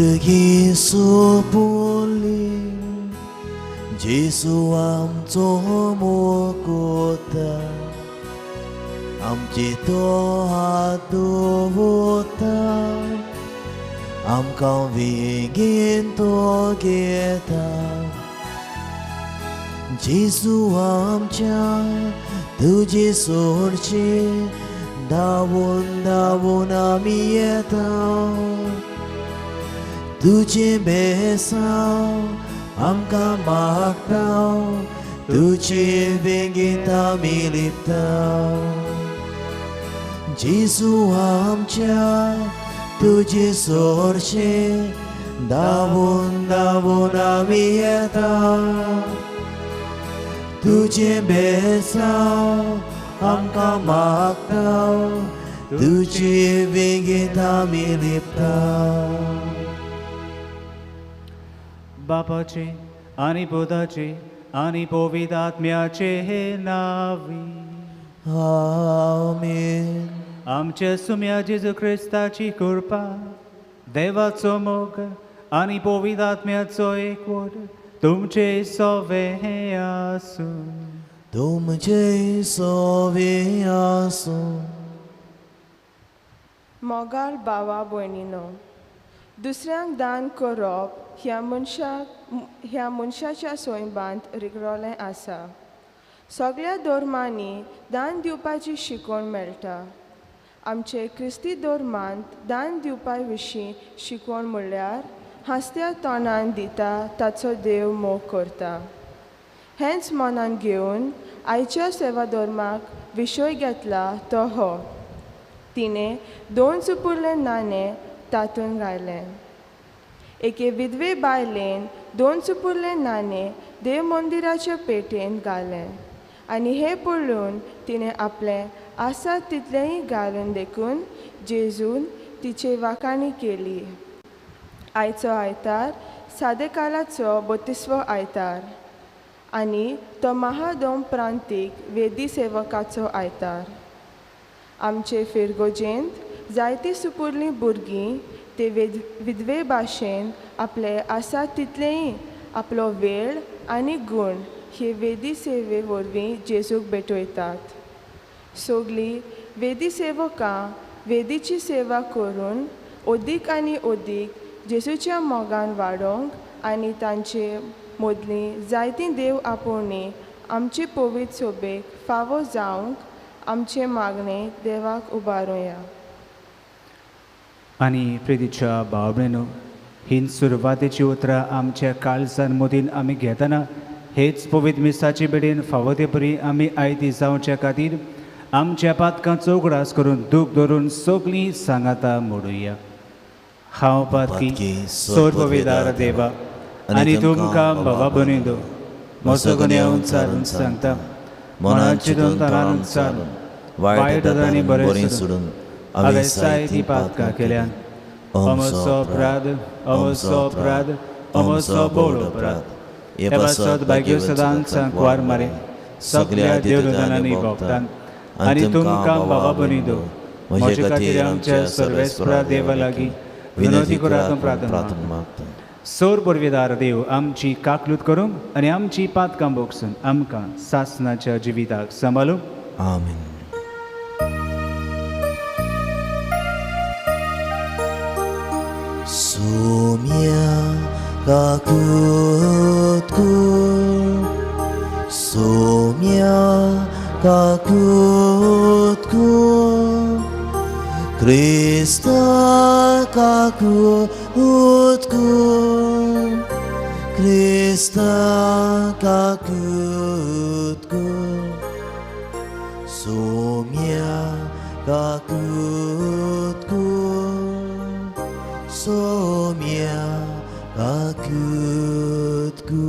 सोर्गी सोपुली जेजू आमचो मोगोता आमचे तो हात दवरता आमकां वेगीन तो घेता जेजू आमच्या तुजे सोडचे धांवून धांवून आमी येता तुजें बेसांव आमकां मागता तुजे वेंगेंत आमी लिपता जेजू आमच्या तुजे सोरशे धांवून धांवून आमी येता तुजें बेसांव आमकां मागता तुजे वेंगेंत आमी लिपता. बापाचे आनी पुताचे आनी पवित्र आत्म्याचे नावी. आमेन. आमच्या सुम्या जेजू क्रिस्ताची कृपा, देवाचो मोग आनी पवित्र आत्म्याचो एकवट तुमचे सोवे आसूं. तुमचे सोवे आसूं. मोगाळ भावा भयणीनो, दुसऱ्यांक दान करप ह्या मनशाक ह्या मनशाच्या सैबांत रिगरोलें आसा. सगळ्या धर्मांनी दान दिवपाची शिकवण मेळटा. आमचे क्रिस्ती धर्मांत दान दिवपा विशीं शिकवण म्हणल्यार हांसत्या तोंडान दिता ताचो देव मोग करता. हेंच मनान घेवन आयच्या सेवा धर्माक विशय घेतला तो हो. तिणें दोन सुपुरले नाणें तातूंत घालें. एके विधवे बायलेन दोन सुपुरले नाणें देव मंदिराच्या पेटेंत घालें आनी हें पळोवन तिणें आपलें आसा तितलेंय घालून देखून जेजून तिचे वाखाणी केली. आयचो आयतार सादेकालाचो बत्तीसवो आयतार आनी तो महादोम प्रांतीक वेदी सेवकाचो आयतार. आमचे फिरगोजेंत जायतीं सुपुरलीं भुरगीं ते विधवे भाशेन आपले आसा तितलेंय आपलो वेळ आनी गूण हे वेदी सेवे वरवीं जेजूक भेटयतात. सगळीं वेदी सेवकां वेदीची सेवा करून अदीक आनी अदीक जेजूच्या मोगान वाडोवंक आनी तांचे मदलीं जायतीं देव आपोवणी आमचे पवित्र सोबेक फावो जावंक आमचें मागणें देवाक उबारुया. आनी प्रितीच्या भाव भयणीनो, ही सुरवातेची उतरां आमच्या काळजान मदीन आमी घेतना हेच पवित्र मिसाचे बेडीन फावो ते परी आमी आयती जावच्या खातीर आमच्या पातकांचो उगडास करून दूख धरून सगळीं सांगाता मोडुया. हांव पातकी सोरपविदार देवा आनी तुमकां भावा भयणीनो म्हजो गुन्यांव चारून सांगता, मनान चिंतून तणान चालून वायट आनी बरें सोडून हांवें जायतीं पातकां केल्यान. अमसो अपराध, अमसो अपराध, अमसो बोड अपराध. हे पासत भाग्य सदांच सांकवार मारे सगळ्या देवदूतांनी भोगतान आनी तुमकां भावा भयणीनो म्हजे खातीर आमच्या सर्वेस्परा देवा लागीं विनंती करात प्रार्थना मागता. सोर बोरवेदार देव आमची काकलूत करूंक आनी आमची पातकां भोगसून आमकां सासनाच्या जिविताक सांबाळूं. आमेन. Sumia kakutku, sumia kakutku, Krista kakutku, Krista kakutku, sumia kakutku, sumia kakutku.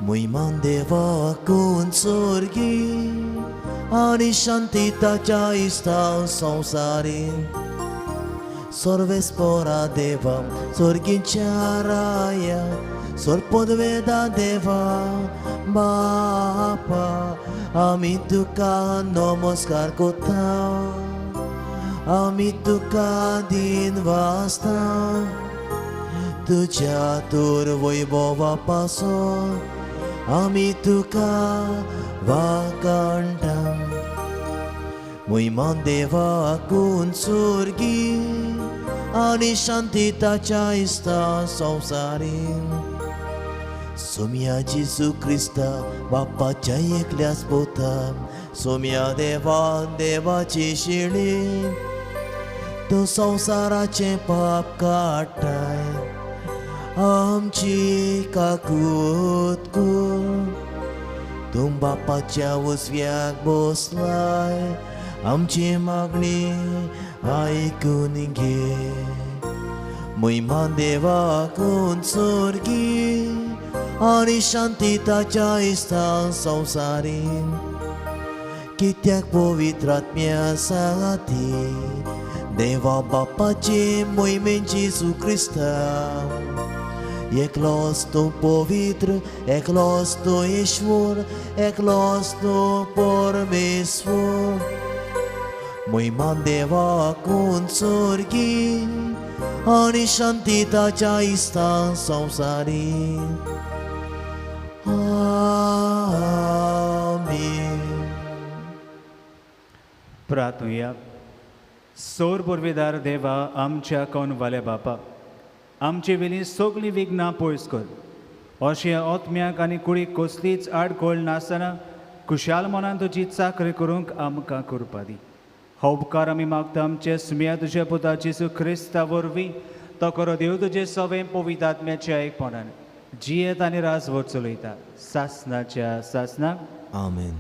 Muiman deva kun sorgi ani shanti ताच्या इस्ताव संवसारी सर्वेस्पोरा देवा सोर्गीच्या राया सोरपोदवेदा देवा बापा आमी तुका नमस्कार कोता, आमी तुका दिन वाचता, तुज्या तोर वैभवा पासून आमी तुका वाकाणटा. मोहिमान देवाकून स्वर्गी आनी शांती ताच्या इस्ता संवसारी. सोम्या जेजू क्रिस्ता बापाच्या एकल्याच पोता, सोम्या देवा देवाची शिळी, तूं संवसाराचें पाप काडटाय, आमची काकूत कर. तूं बापाच्या उजव्याक बसलाय, आमची मागणी आयकून घे. मोहिमान देवाकून स्वर्गी आनी शांती ताच्या इस्ता संवसारी. कित्याक पवित्र आत्म्या सांगाती देवा बापाचे मोहिमेन जेजू क्रिस्ता, एकलोच तूं पवित्र, एकलोच तूं ईश्वर, एकलोच तूं परमेश्वर. मोहिमान देवाकून स्वर्गी आनी शांती ताच्या इस्ता संवसारी. आमेन. प्रार्थुया. सोर पुर्वेदार देवा, आमच्या कोनवाल्या बापा, आमचे वेली सगळीं विघ्नां पयस कर, अशें आत्म्याक आनी कुडीक कसलीच आडखळ नासतना खुशाल मनान तुजी चाकरी करूंक आमकां करपा दी. हो उपकार आमी मागता आमचे सुम्या तुज्या पुता जेजू क्रिस्ता वरवीं, तो खरो देव तुजे सवें पवित्र आत्म्याच्या एकपणान जियेत आनी राजवट चलयता सासनाच्या सासनाक. आमेन.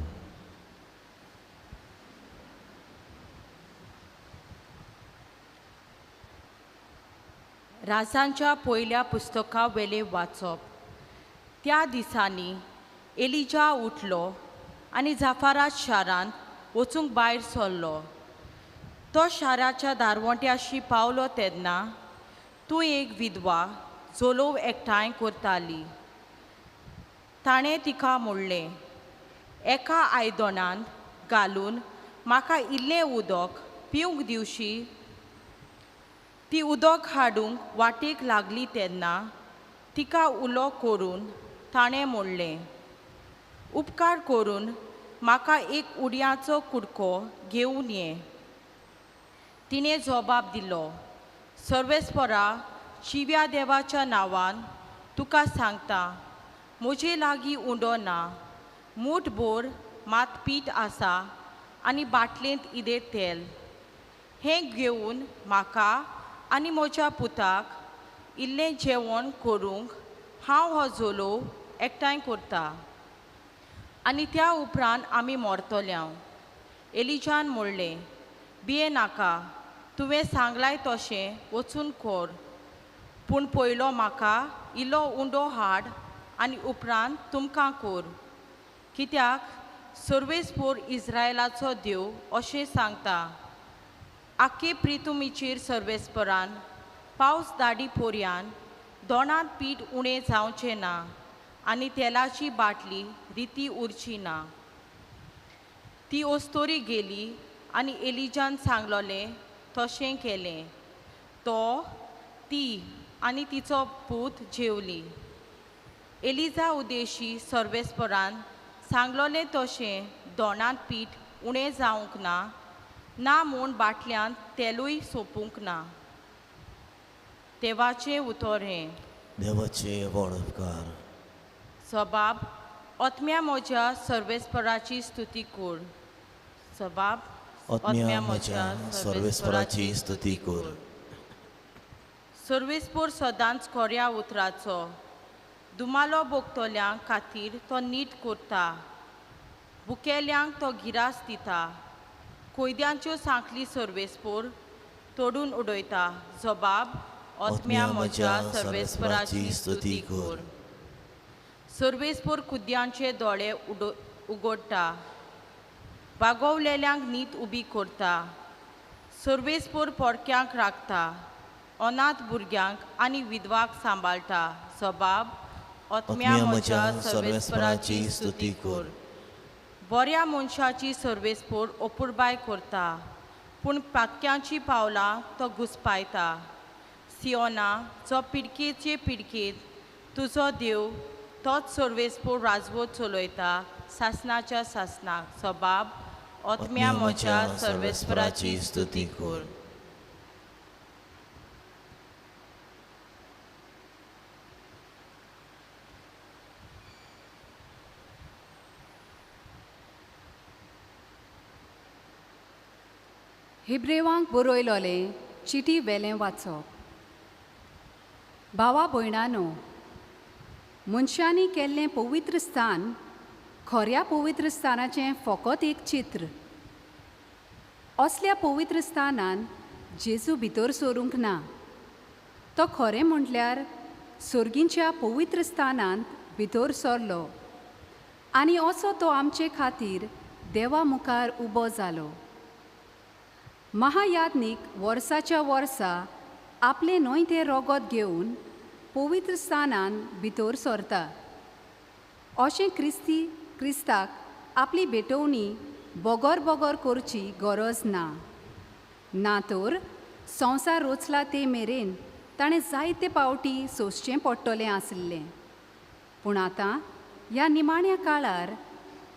राजांच्या पयल्या पुस्तका वेले वाचप. त्या दिसांनी एलिजा उठलो आनी जाफारात शारांत वचूंक भायर सरलो. तो शाराच्या दारवंट्याशी पावलो तेन्ना तूं एक विधवा जोलोव एकठांय करताली. ताणें तिका म्हणलें, एका आयदनांत घालून म्हाका इल्लें उदक पिवंक दिवशी. ती उदक हाडूंक वाटेक लागली तेन्ना तिका उलो करून ताणें म्हणलें, उपकार करून म्हाका एक उडयाचो कुडको घेवन ये. तिणें जबाब दिलो, सर्वेस्परा जिव्या देवाच्या नांवान तुका सांगता, म्हजे लागीं उंडो ना, मूठभर मात पीठ आसा आनी बाटलेंत इदें तेल. हें घेवन म्हाका आनी म्हज्या पुताक इल्लें जेवण करूंक हांव हो जोलो एकठांय करता आनी त्या उपरांत आमी मरतल्या. एलिजान म्हणलें, भिये नाका, तुवें सांगलाय तशें वचून कर, पूण पयलो म्हाका इल्लो उंडो हाड आनी उपरांत तुमकां कर, कित्याक सर्वेस्पोर इस्रायलाचो देव अशें सांगता, आखे प्रितुमीचेर सर्वेस्परान पावस दाडी पोरयान दोणांत पीठ उणें जावचें ना आनी तेलाची बाटली रिती उरची ना. ती ओस्तोरी गेली आनी एलिजान सांगलोलें तशें केलें. तो, ती आनी तिचो पूत जेवली. एलिजा उदेशी सर्वेस्परान सांगलोलें तशें दोणांत पीठ उणें जावंक ना, ना म्हूण बाटल्यांत तेलूय सोंपूंक ना. देवाचें उतर हें. देवाचें व्हड उपकार. सबाब आत्म्या म्हज्या सर्वेस्पराची स्तुती कर. सबाब आत्म्या म्हज्या सर्वेस्पराची स्तुती कर. सर्वेस्पोर सदांच कोऱ्या उतराचो दुमालो भोगतल्यांक खातीर तो नीट करता, बुकेल्यांक तो गिरास दिता, कोयद्यांच्यो सांखली सर्वेस्पोर तोडून उडयता. जबाब आत्म्या म्हज्या सर्वेस्पराची स्तुती कर. सर्वेस्पोर कुद्यांचे दोळे उगडटा, वागवलेल्यांक नीत उबी करता, सर्वेस्पोर पोरक्यांक राखता, अनाथ भुरग्यांक आनी विधवाक सांबाळटा. सबाब आत्म्या म्हज्या सर्वेस्पराची स्तुती कर. बऱ्या मनशाची सर्वेस्पोर अपुरबाय करता, पूण पातक्यांची पावलां तो घुसपायता. सियोना, जो पिडकेचे पिडकेंत तुजो देव तोच सर्वेस्पोर राजवट चलयता सासनाच्या सासनाक. सबाब ओत्म्या म्हज्या सर्वेस्पराची स्तुती कर. हिब्रेवांक बरयलोलें चिटी वेलें वाचप. भावा भयणानो, मनशांनी केल्लें पवित्र स्थान खऱ्या पवित्र स्थानाचें फकत एक चित्र. असल्या पवित्र स्थानान जेजू भितर सरूंक ना. तो खरें म्हटल्यार सर्गींच्या पवित्र स्थानांत भितर सरलो आनी असो तो आमचे खातीर देवा मुखार उबो जालो. महायाज्ञीक वर्साच्या वर्सा आपलें न्हय तें रगत घेवन पवित्र स्थानान भितर सरता. अशें क्रिस्ताक आपली भेटवणी बगर बगर करची गरज ना. ना तर संवसार रचला ते मेरेन ताणें जायते पावटी सोंसचें पडटलें आशिल्लें. पूण आतां ह्या निमाण्या काळार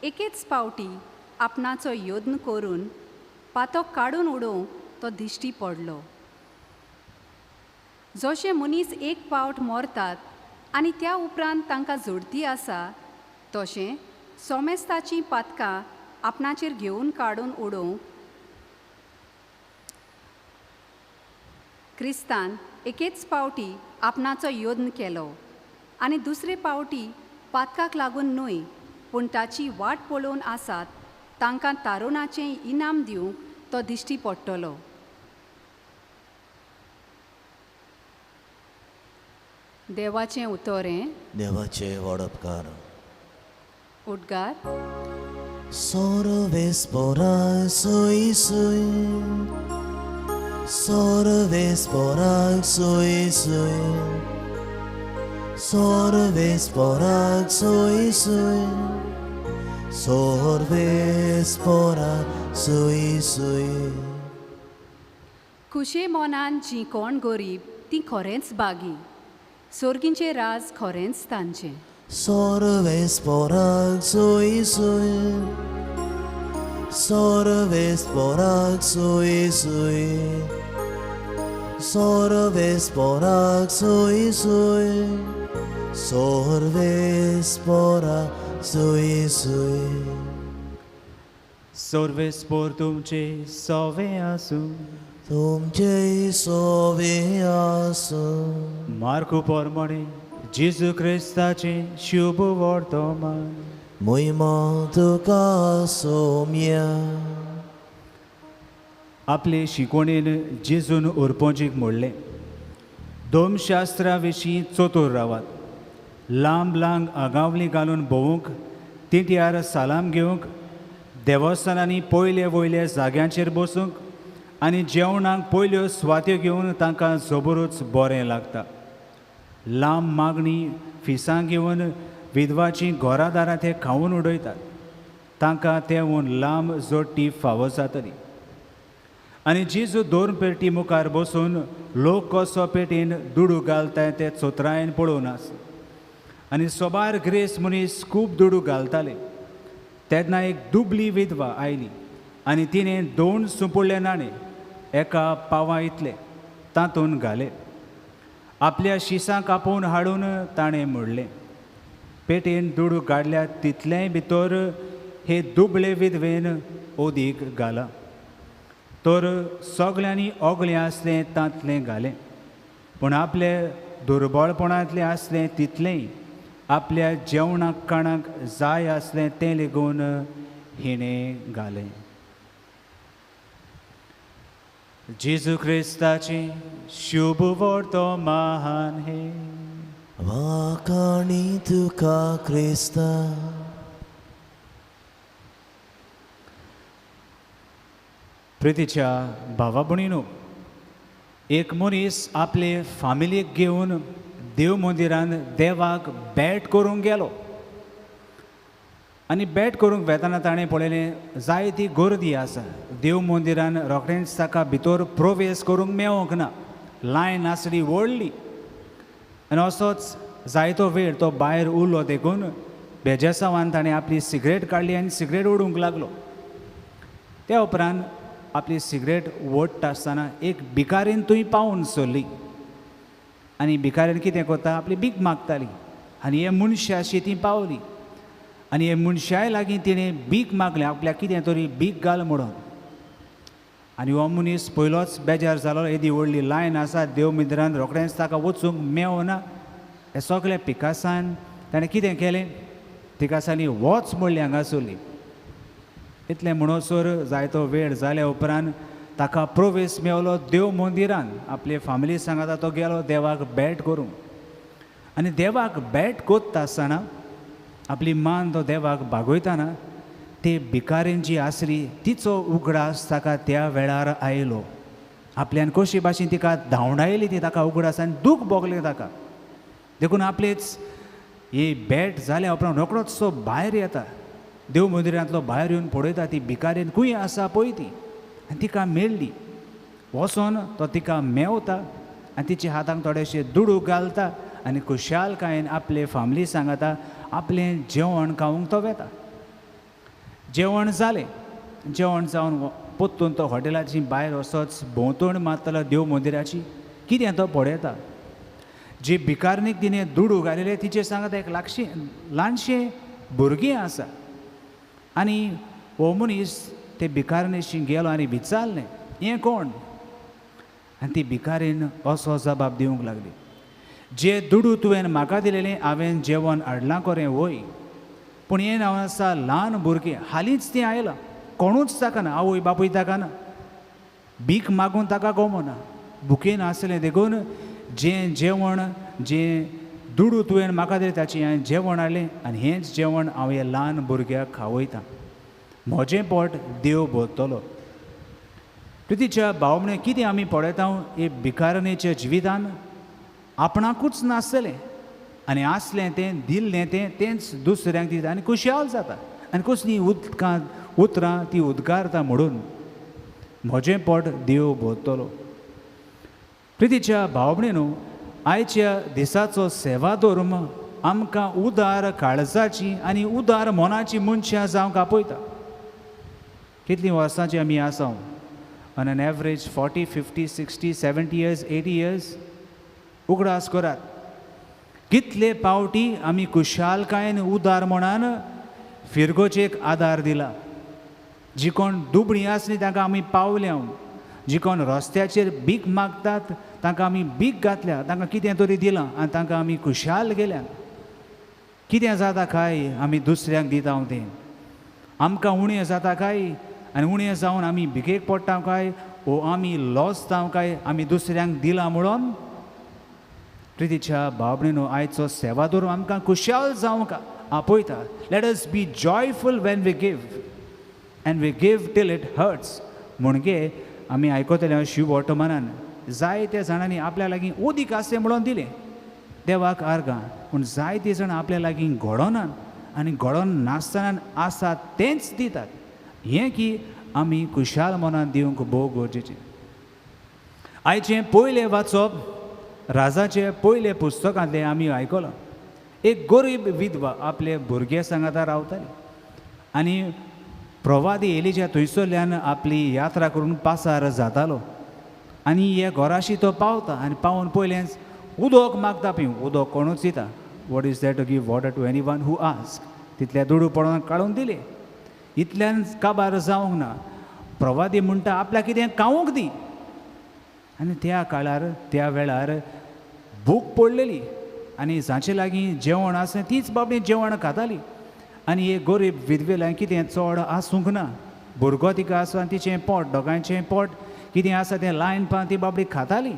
एकेच पावटी आपणाचो यत्न करून पातो काडून उडोवंक तो दिश्टी पडलो. जशे मनीस एक पावट मरतात आनी त्या उपरांत तांकां जोडती आसा, तशें सोमेस्ताचीं पातकां आपणाचेर घेवन काडून उडोवंक क्रिस्तान एकेच पावटी आपणाचो यत्न केलो आनी दुसरे पावटी पातकाक लागून न्हय पूण ताची वाट पळोवन आसात तांकां तारुणाचें इनाम दिवंक तो दिश्टी पडटलो. देवाचें उतरें. देवाचें वडपकार. उद्गार. सर्वेस्पोराक सोय सोय, सर्वेस्पोराक सोय सोय, सर्वेस्पोराक सोय सोय, सर्वेस्पोराक सोय सोय. खुशे मनान जीं कोण गरीब तीं खरेंच बागी, सोर्गींचें राज खरेंच तांचें. सर्वेस्पोराक सोय सोय, सर्वेस्पोराक सोय सोय, सर्वेस्पोराक सोय सोय, सर्वेस्पोराक सोय सोय. सर्वेस्पोर तुमचे सोवे आसूं. तुमचे सोवे आसूं. मार्कू पोरमणे जेजू क्रिस्ताचें शुभ वर्तमान. महिमा तुका सोम्या. आपले शिकवणेन जेजून उरपोंजीक म्हणलें, धर्मशास्त्रा विशीं चतूर रावात. लांब लांब आगावली घालून भोंवूंक, तिंट्यार सालाम घेवंक, देवस्थानांनी पयले वयल्या जाग्यांचेर बसूंक आनी जेवणाक पयल्यो सुवात्यो घेवन तांकां जबरूच बरें लागता. लांब मागणी फिसां घेवन विधवाचीं घरादारां ते खावन उडयतात. तांकां तेवून लांब जोडटी फावो जातली. आनी जेजू दोन पेटी मुखार बसून लोक कसो पेटीन दुडू घालताय ते चोत्रायेन पळोवन आस. आनी सोबार ग्रेस मनीस खूब दुडू घालताले. तेन्ना एक दुबली विधवा आयली आनी तिणें दोन सुपुडले नाणे एका पावा इतले तातूंत घाले. आपल्या शिसांक आपोवन हाडून ताणें म्हणलें, पेटेन दुडू काडल्या तितलेंय भितर हे दुबळे विधवेन ओदीक घाला. तर सगळ्यांनी ओगलें आसलें तांतलें घालें, पूण आपले दुर्बळपणांतलें आसलें तितलेंय आपल्या जेवणाक काणाक जाय आसलें तें लेगून हिणें घालें. जेजू क्रिस्ताचें शुभ वर्तमान हें. वाखाणी तुका क्रिस्ता. प्रितीच्या भावा भयणीनो, एक मनीस आपले फामिलीक घेवन देव मंदिरान देवाक भेट करूंक गेलो. आनी भेट करूंक वेतना ताणें पळयलें जायती गर्दी आसा देव मंदिरान रोखडेंच ताका भितर प्रवेश करूंक मेवोंक ना, लायन आसली व्हडली. आनी असोच जायतो वेळ तो भायर उरलो देखून बेजेसांवान ताणें आपली सिगरेट काडली आनी सिगरेट ओडूंक लागलो. त्या उपरांत आपली सिगरेट ओडटा आसतना एक भिकारीन थंय पावून सरली आनी भिकारीन कितें करता आपली भीक मागताली आनी हे मनशाशी ती पावली आनी हे मनशाय लागीं तिणें भीक मागलें आपल्याक कितें तरी भीक घाल म्हणून. आनी हो मनीस पयलोच बेजार जालो, येदी व्हडली लायन आसा देव मंदिरान रोखडेंच ताका वचूंक मेवना. हे सगळे पिकासान ताणें कितें केलें, पिकासांनी वच म्हणली हांगासरली. इतलें म्हणसर जायतो वेळ जाल्या उपरांत ताका प्रवेश मेवलो देव मंदिरान. आपले फामिली सांगाता तो गेलो देवाक भेट करूंक आनी देवाक भेट कोत्ता आसतना आपली मान तो देवाक बागयतना ते भिकारीन जी आसली तिचो उगडास ताका त्या वेळार आयलो. आपल्यान कशी भाशेन तिका धांवडायली ती ताका उगडास आनी दूख भोगलें ताका. देखून आपलेच ही भेट जाल्या उपरांत रोखडोच तो भायर येता, देव मंदिरांतलो भायर येवन पळयता ती भिकारीन खंय आसा पळय ती, आनी तिका मेळ्ळी. वचोन तो तिका मेवता आनी तिच्या हाताक थोडेशे दुडू घालता आनी खुशालकायेन आपले फामिली सांगता आपलें जेवण खावंक तो वेता. जेवण जालें, जेवण जावन परतून तो हॉटेलाची भायर असोच भोंवतण मारतलो देव मंदिराची, कितें तो पळयता जे भिकारणीक तिणें दुडू घालिल्ले तिचे सांगता एक लागशें ल्हानशें भुरगें आसा. आनी हो मनीस ते भिकारणीशी गेलो आनी विचारलें हें कोण, आनी ती भिकारीन असो जबाब दिवंक लागली, जे दुडू तुवें म्हाका दिलेलें हांवें जेवण हाडलां कोरें वय, पूण हें नांव आसा ल्हान भुरगें, हालींच तें आयलां, कोणूच ताका ना, आवय बापूय ताका ना, भीक मागून ताका गोमना, भुकेन आसलें देखून जें जेवण जें दुडू तुवें म्हाका दिलें ताचें हांवें जेवण हाडलें आनी हेंच जेवण हांव ह्या ल्हान भुरग्याक खावयतां, म्हजें पोट देव भरतलो. प्रितीच्या भाव म्हणे कितें आमी पळयता हे भिकारणेच्या जिवितान आपणाकूच नासलें आनी आसलें तें दिल्लें तें तेंच दुसऱ्यांक दिता आनी खुशाल जाता आनी कसलीं उदकां उतरां ती उद्गारता म्हणून म्हजें पोट देव भरतलो. प्रितीच्या भाव न्हू आयच्या दिसाचो सेवा धर्म आमकां उदार काळजाची आनी उदार मनाची मनशां जावंक आपयता. कितलीं वर्सांची आमी आसा, on an average 40, 50, 60, 70 years, 80 years. उगडास करात कितले पावटी आमी खुशालकायेन उदार मनान फिरगोचेक आदार दिला. जी कोण दुबळीं आसली तांकां आमी पावल्या, जी कोण रस्त्याचेर भीक मागतात तांकां आमी भीक घातल्या, तांकां कितें तरी दिलां आनी तांकां आमी खुशाल गेल्या. कितें जाता काय आमी दुसऱ्यांक दिता तें, आमकां उणें जाता काय आनी उणें जावन आमी भिकेक पडटा काय वो आमी लॉस जावं काय आमी दुसऱ्यांक दिलां म्हणून. प्रितीच्या भाव आयचो सेवादोर आमकां खुशाल जावंक आपयता. Let us be joyful when we give and we give till it hurts. म्हणजे आमी आयकतले शिव ऑटोमनान जायत्या जाणांनी आपल्या लागीं उदीक आसलें म्हणून दिलें देवाक आर्गां, पूण जायते जाण आपल्या लागीं घडोनात आनी घडोन नासतना आसा तेंच दितात. हें की आमी खुशाल मनान दिवंक भोव गरजेचें. आयचें पयलें वाचप राजाचे पयले पुस्तकांतलें आमी आयकलां. एक गरीब विधवा आपले भुरगे सांगाता रावताली आनी प्रवादी एलिजा थंयसरल्यान आपली यात्रा करून पासार जातालो आनी हे घराशी तो पावता आनी पावून पयलेंच उदक मागता पिवंक. उदक कोणूच दिता, what is that to give water to any one who ask. तितले दुडू पडोवन काडून दिले. इतल्यान काबार जावंक ना, प्रवादी म्हणटा आपल्याक कितें खावंक दी. आनी त्या काळार त्या वेळार भूक पडलेली आनी जांचे लागीं जेवण आसलें तीच बाबडी जेवण खाताली. आनी हे गरीब विधवे लागीं कितें चड आसूंक ना, भुरगो तिका आसो आनी तिचें पोट, दोगांयचें पोट कितें आसा तें लायन पान ती बाबडी खाताली.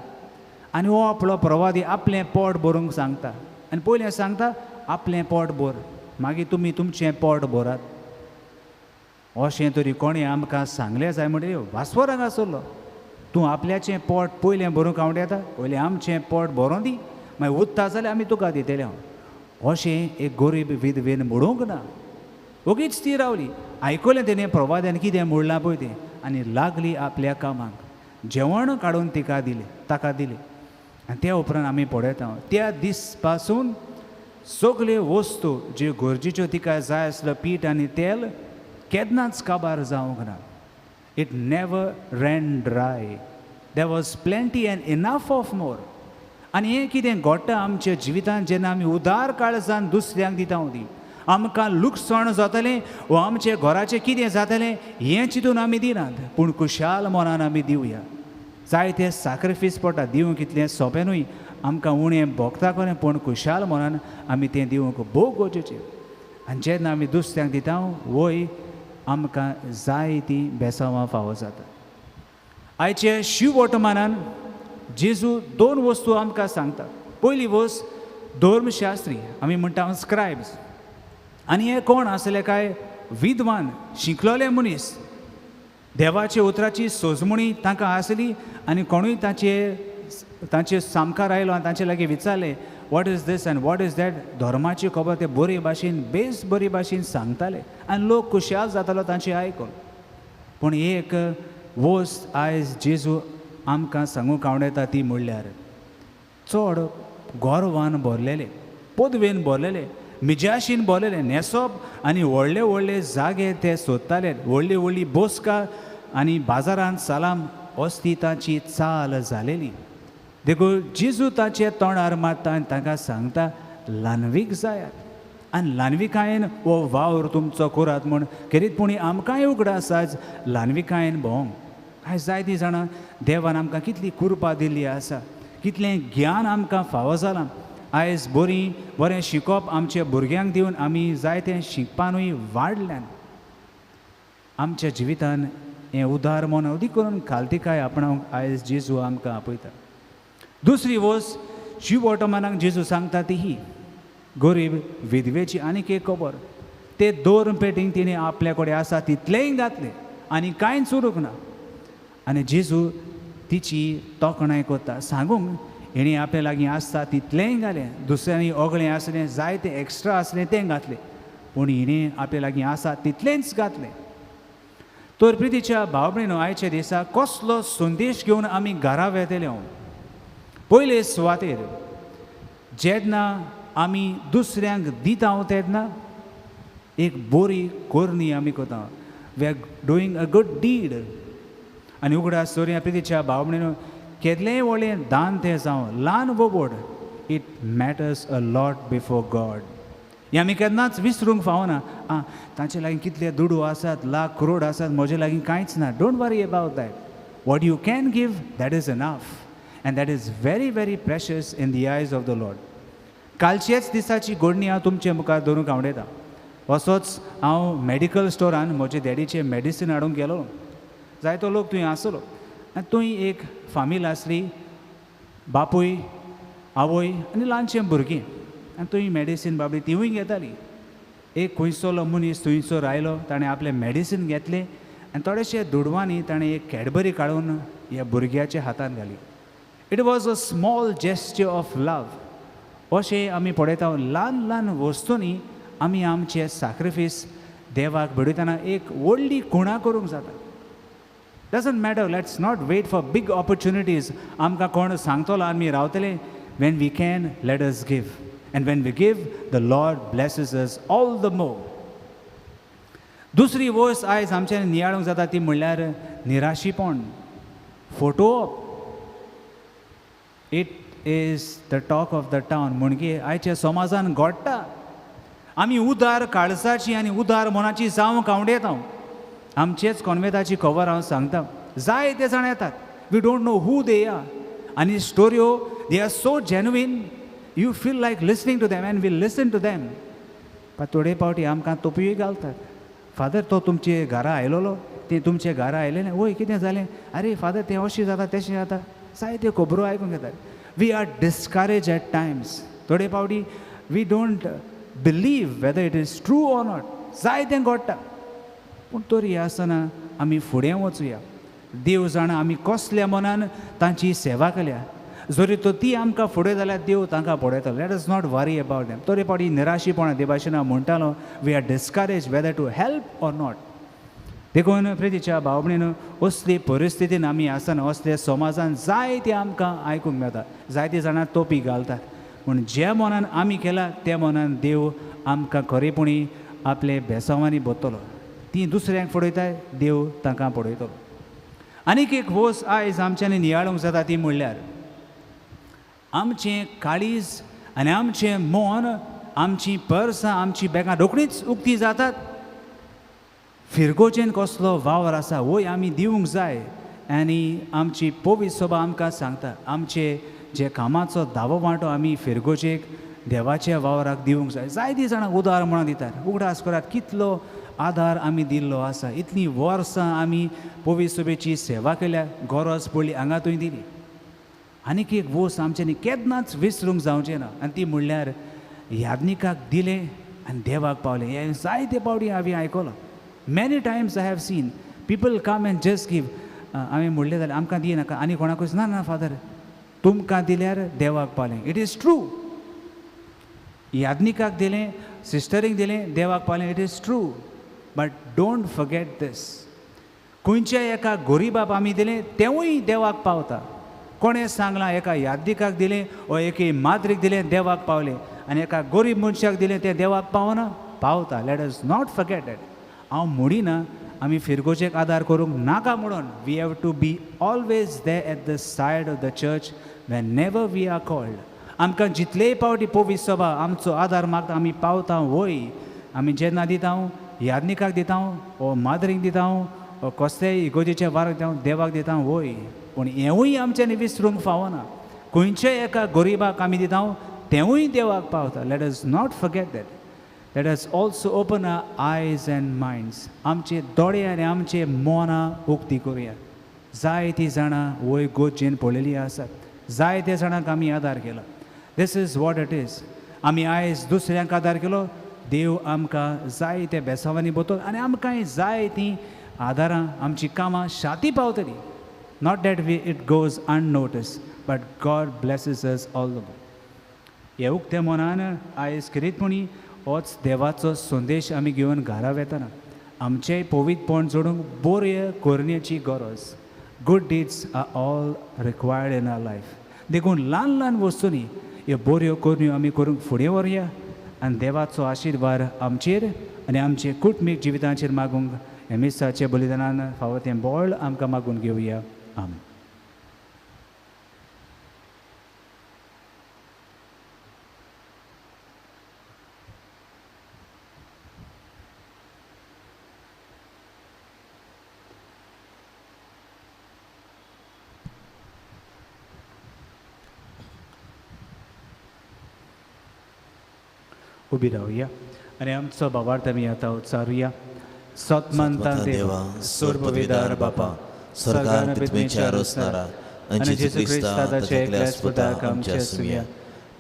आनी हो आपलो प्रवादी आपलें पोट भरूंक सांगता आनी पयलें सांगता आपलें पोट भर, मागीर तुमी तुमचें पोट भरात. अशें तरी कोणें आमकां सांगलें जाय म्हणटकीर वास्वर हांगासरलो, तूं आपल्याचें पोट पयलें भरूंक आवड येता, पयलें आमचें पोट भरोन दी, मागीर उत्ता जाल्यार आमी तुका दितले. हांव अशें एक गरीब विधवेन म्हणूंक ना. ओगीच ती रावली. आयकलें तेणें प्रवाद्यान कितें म्हणलां पळय तें आनी लागली आपल्या कामाक. जेवण काडून तिका दिलें, ताका दिलें. आनी त्या उपरांत आमी पळयता त्या दीस पासून सगल्यो वस्तू ज्यो गरजेच्यो तिका जाय आसलो पीठ आनी तेल केन्नाच काबार जावंक ना. It never ran dry. There was plenty and enough of more. आनी हें कितें घडटा आमच्या जिवितांत जेन्ना आमी उदार काळजान दुसऱ्यांक दिता ती आमकां लुकसाण जातलें वा आमच्या घराचें कितें जातलें हें चिंतून आमी दिनात, पूण खुशाल मनान आमी दिवया. जायते साक्रिफीस पडटा, दिवंक इतलें सोंपें न्हय, आमकां उणें भोगता खरें, पूण खुशाल मनान आमी तें दिवंक भोव गरजेचें. आनी जेन्ना आमी दुसऱ्यांक दिता वय आमकां जाय ती बेसांवां फावो जाता. आयचे शिव वर्तमानान जेजू दोन वस्तू आमकां सांगता. पयली वस्त धर्मशास्त्री, आमी म्हणटा स्क्रायब्स. आनी हे कोण आसले काय विद्वान शिकलोले मनीस, देवाच्या उतराची सोजमणी तांकां आसली. आनी कोणूय तांचे सामकार आयलो आनी तांचे लागीं विचारलें what is this and what is that, धर्माची खबर ते बरे भाशेन बेस बरे भाशेन सांगताले आनी लोक खुशाल जातालो तांचे आयकून. पूण एक वस्त आयज जेजू आमकां सांगूंक आवडटा ती म्हणल्यार चड गोरवान भरलेले, पदवेन भरलेले, मिजाशीन भरलेले, न्हेसप आनी व्हडले व्हडले जागे ते सोदताले, व्हडली व्हडली बोस्का आनी बाजारांत सलाम असली तांची चाल जालेली. देखून जेजू ताचे तोंडार मारता आनी तांकां सांगता ल्हानवीक जायात आनी ल्हानविकायेन हो वावर तुमचो करात म्हूण. खेरीतपणी आमकांय उगडास आयज ल्हानविकायेन भोंवंक. आयज जायतीं जाणां देवान आमकां कितली कृपा दिल्ली आसा, कितलें ज्ञान आमकां फावो जालां. आयज बरी बरें शिकोवप आमच्या भुरग्यांक दिवन आमी जायतें शिकपानूय वाडल्यान. आमच्या जिवितान हें उदार मन अदीक करून खालतिकाय आपणावंक आयज जेजू आमकां आपयता. दुसरी वस्त शिव ऑटोमानाक जेजू सांगता ती ही गरीब विधवेची आनीक एक खबर. ते दोन पेटींग तिणें आपल्या कडेन आसा तितलेंय घातलें आनी कांयच उरूंक ना. आनी जेजू तिची तोखणाय करता, सांगूंक हेणें आपल्या लागीं आसता तितलेंय घालें, दुसऱ्यांनी ओगळें आसलें जाय तें एक्स्ट्रा आसलें तें घातलें, पूण हिणें आपल्या लागीं आसा तितलेंच घातलें. तर प्रितीच्या भाव भयणीनो, आयच्या दिसा कसलो संदेश घेवन आमी घरा वेतले? पयले सुवातेर जेन्ना आमी दुसऱ्यांक दिता तेन्ना एक बरी करणी आमी करता, we are doing a good deed. आनी उगडास दवरया प्रितीच्या भाव भयणीनो, केदलेंय व्हडलें दान तें जावं ल्हान वो व्हड, it matters a lot before God. हें आमी केन्नाच विसरूंक फावना. आं, तांचे लागीं कितले दुडू आसात, लाख करोड आसात, म्हजे लागीं कांयच ना. Don't worry about that. What you can give that is enough and that is very very precious in the eyes of the Lord. कालचेच दिसाची घडणी हांव तुमचे मुखार दवरूंक आवडयता. असोच हांव मेडिकल स्टोरान म्हजे डॅडीचें मेडिसीन हाडूंक गेलो. जायतो लोक थंय आसलो आनी थंय एक फामील आसली, बापूय आवय आनी ल्हानशें भुरगीं. आनी थंय मेडिसीन बाबडी तिवूय घेताली. एक खंयसरलो मनीस थंयसर आयलो, ताणें आपलें मेडिसीन घेतलें आनी थोडेशे दुडवांनी ताणें एक कॅडबरी काडून ह्या भुरग्याच्या हातान घाली. It was a small gesture of love. अशें आमी पळयता ल्हान ल्हान वस्तूंनी आमी आमचे साक्रिफीस देवाक भेटयतना एक व्हडली खुणा करूंक जाता. Doesn't matter, let's not wait for big opportunities. आमकां कोण सांगतलो आमी रावतले. When we can, let us give. And when we give, the Lord blesses us all the more. दुसरी वस्त आयज आमच्यान नियाळूंक जाता ती म्हणल्यार निराशीपण, फटोवप. It is the talk of the town. म्हणजे आयच्या समाजान घडटा. आमी उदार काळजाची आनी उदार मनाची जावंक आवडयता. आमचेच कॉन्वेंताची खबर हांव सांगता, जायते जाण येतात, we don't know who they are. आनी स्टोऱ्यो they are so genuine, you feel like listening to them and we listen to them. पण थोडे फावटी आमकां तोपयोय घालतात. फादर तो तुमचे घरा आयलोलो, ते तुमचे घरा आयलेले, वय कितें जालें, आरे फादर तें अशें जाता तशें जाता, जायत्यो खबरो आयकूंक येतात. We are discourage at times. थोडे फावटी we don't believe whether it is true or not. जायतें घडटा, पूण तरी आसतना आमी फुडें वचुया. देव जाणा आमी कसल्या मनान तांची सेवा केल्या. जरी तर ती आमकां फुडें जाल्यार देव तांकां पळयतलो. Let us not worry about them. तरी फावटी निराशीपणां देवाशेन हांव म्हणटालो, we are discourage whether to help or not. देखून प्रितीच्या भाव भयणीन, असली परिस्थितीन आमी आसना, असले समाजान जायते आमकां आयकूंक मेळटा, जायते जाणां तोपी घालतात. पूण ज्या मनान आमी केला त्या मनान देव आमकां खरेपणी आपले बेसांवांनी भरतलो. ती दुसऱ्यांक फडयताय, देव तांकां पडयतलो. आनीक एक वोस आयज आमच्यांनी नियाळूंक जाता ती म्हणल्यार आमचें काळीज आनी आमचें मन, आमचीं पर्सां, आमचीं बॅगां रोखडींच उक्ती जातात. फिरगोजेन कसलो वावर आसा वय आमी दिवंक जाय. आनी आमची पवित्र सभा आमकां सांगता आमचे जे कामाचो धावो वांटो आमी फिरगोजेक देवाच्या वावराक दिवंक जाय. जायतीं जाणां उदार म्हणून दितात. उगडास करात कितलो आदार आमी दिल्लो आसा. इतलीं वर्सां आमी पवित्र सभेची सेवा केल्या, गरज पडली हांगा थंय दिली. आनीक एक वोस आमच्यांनी केन्नाच विसरूंक जावचें ना, आनी ती म्हणल्यार याज्ञिकाक दिलें आनी देवाक पावलें. हें जायते पावटी हांवें आयकलां. Many times I have seen people come and just give. हांवें म्हणलें जाल्यार आमकां दिनाका आनी कोणाकूच ना, ना फादर, तुमकां दिल्यार देवाक पावलें. It is true. याज्ञिकाक दिलें, सिस्टरीक दिलें, देवाक पावलें. It is true. But don't forget this. खंयच्या एका गोरिबाप आमी दिलें तेंवूय देवाक पावता. कोणें सांगलां एका याज्ञिकाक दिलें ओ एके माद्रीक दिलें देवाक पावलें, आनी एका गोरीब मनशाक दिलें तें देवाक पावना? पावता. Let us not forget that. हांव म्हणिना आमी फिरगोजेक आदार करूंक नाका म्हणून. We have to be always there at the side of the church whenever we are called. आमकां जितलेय पावटी पवित्र सभा आमचो आदार मागता आमी पावता वय. आमी जेन्ना दिता याज्ञिकाक दिता ओ माद्रीक दिता ओ कसलेय इगोजेच्या वाराक दिता, देवाक दिता वय. पूण हेंवूय आमच्यांनी विसरूंक फावना. खंयच्याय एका गरिबाक आमी दिता तेंवूय देवाक पावता. Let us not forget that. Let us also open our eyes and minds. आमचे दोळे आनी आमचे मनां उक्ती करुया. जायतीं जाणां वय गोजेन पळयली आसात, जायते जाणांक आमी आदार केला. This is what it is. आमी आयज दुसऱ्यांक आदार केलो, देव आमकां जायते बेसांवांनी बतल आनी आमकांय जाय तीं आदारां, आमचीं कामां शाती पावतलीं. Not that we it goes unnoticed, but God blesses us all the more. हे उक्त्या मनान आयज खेरीतपणी होच देवाचो संदेश आमी घेवन घरा वेतना आमचेंय पवित्रपण जोडूंक बऱ्यो करण्याची गरज. Good deeds are all required in our life. देखून ल्हान ल्हान वस्तूंनी ह्यो बऱ्यो करण्यो आमी करूंक फुडें व्हरुया आनी देवाचो आशिर्वाद आमचेर आनी आमचे कुटुंबीक जिविताचेर मागूंक ह्या मिसाच्या बलिदानान फावो तें बळ आमकां मागून घेवया. आमेन. उबी रावया आनी आमचो भावार्थ आमी आतां उच्चारुया. सतमंता देवा, सर्वविदार बापा, स्वर्गान पृथ्वीच्या रोसणारा आनी जेजू क्रिस्ता ताच्या एकल्याच पुताक आमच्या सुमया,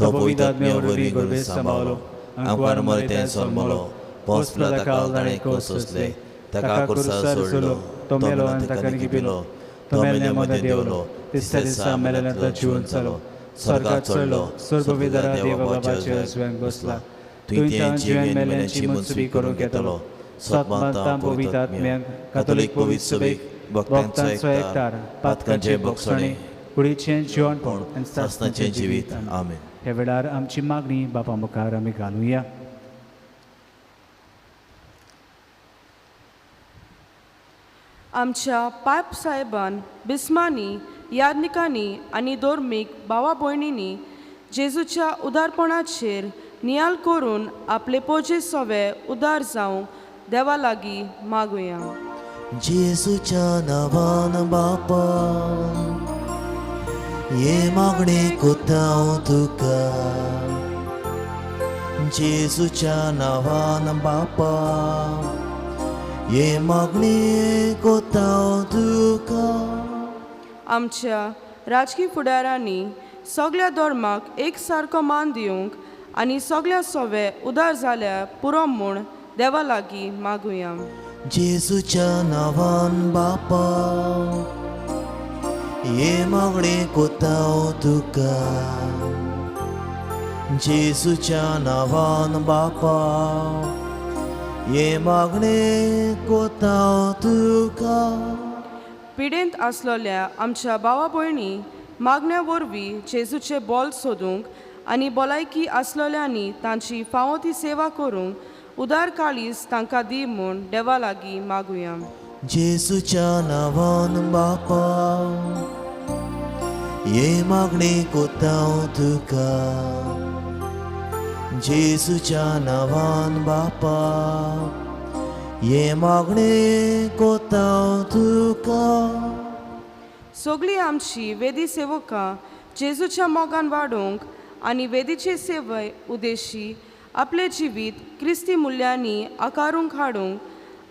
तो पवित्र आत्म्या वरवीं गर्भेत सांबाळलो, आंकवार मरतें जल्मलो, पोसलो ताका ताणें कोस सोंसले, ताका कुर्सार सोडलो, तो मेलो आनी ताका निगिपिलो, तो मेल्ल्या मदें देंवलो, तिसऱ्या दिसा मेल्ल्यांतलो जिवन जालो, स्वर्गात चडलो, सर्वविदारा देवा बाबाच्या उजव्यान बसला, तुवें त्या जिवें मेल्ल्यांची मनसुबी करूंक येतलो. सतमंता पवित्र आत्म्याक, कातोलीक पवित्र सभेक, भक्तांचो एकठार, पातकांचें भोगसणें, कुडीचें जिवनपण आनी सासणाचें जिवीत. आमेन. ह्या वेळार आमची मागणी बापा मुखार आमी घालुया. आमच्या पाप साहेबान, बिस्मांनी, याज्ञिकांनी आनी धर्मीक भावा भयणींनी जेजूच्या उदारपणाचेर नियाल करून आपले पोजे सवे उदार जावंक देवा लागीं मागुया. जेजूच्या नांवान बापा, हे मागणी कोत्ता हांव तुका. जेजूच्या नांवान बापा, हे मागणी कोत्ता हांव तुका. आमच्या राजकी फुडारांनी सगळ्या धर्माक एक सारको मान दिवंक आनी सगळ्या सवे उदार जाल्यार पुरो म्हूण देवा लागीं मागुया. जेजूच्या नांवान बापा, हे मागणें कोत्ता हांव तुका जेजूच्या नांवान बापा हे मागणें कोत्ता हांव तुका. पिडेंत आसलोल्या आमच्या भावा भयणी मागण्या वरवीं जेजूचे बोल सोदूंक आनी भलायकी आसलोल्यांनी तांची फावो ती सेवा करूंक उदार काळीज तांकां दी म्हूण देवा लागीं मागुया. जेजूच्या नांवान बापा हे मागणें कोत्ता हांव तुका जेजूच्या नांवान बापा हे मागणें कोत्ता हांव तुका. सगळीं आमची वेदी सेवकां जेजूच्या मोगान वाडोवंक आनी वेदीचे सेवे उद्देशी आपलें जिवीत क्रिस्ती मुल्यांनी आकारूंक हाडूंक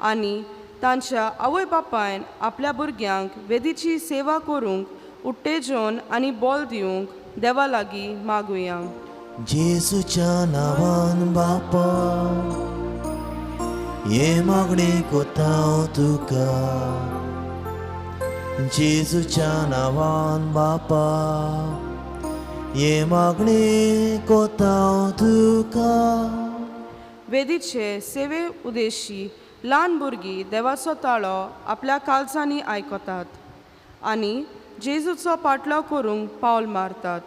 आनी तांच्या आवय बापायन आपल्या भुरग्यांक वेदीची सेवा करूंक उत्तेजन आनी बोल दिवंक देवा लागीं मागुया. जेजूच्या नांवान बापा हे मागणें कोत्ता हांव तुका जेजूच्या नांवान बापा हे मागणें कोत्ता हांव तुका. वेदीचे सेवे उद्देशी ल्हान भुरगीं देवाचो ताळो आपल्या काळजांनी आयकतात आनी जेजूचो पाटलाव करूंक पावल मारतात.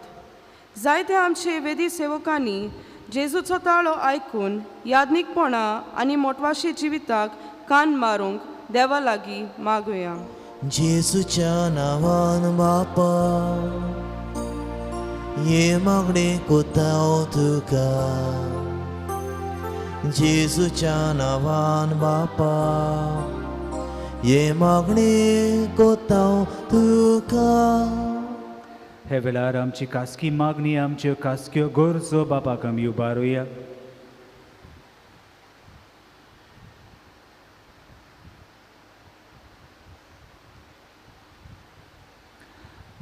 जायते आमचे वेदी सेवकांनी जेजूचो ताळो आयकून याज्ञीकपणा आनी मोटवाशी जिविताक कान मारूंक देवा लागीं मागुया. जेजूच्या नांवान बापा हे मागणें कोत्ता हांव तुका जेजूच्या नांवान बापा हे मागणें कोत्ता हांव तुका. हे वेळार आमची खासगी मागणी आमच्यो खासग्यो गरजो बापाक आमी उबारुया.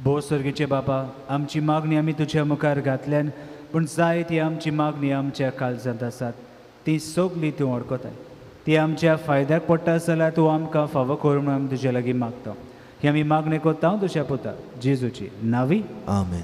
भोव सर्गीचे बापा, आमची मागणी आमी तुज्या मुखार घातल्यान, पूण जाय ती आमची मागणी आमच्या काळजांत आसात ती सगळी तूं वळखताय. ती आमच्या फायद्याक पडटा जाल्यार तूं आमकां फावो कर म्हणून आमी तुज्या लागीं मागता. ही आमी मागणी करता तुज्या पुता जेजूची नावी. आमेन.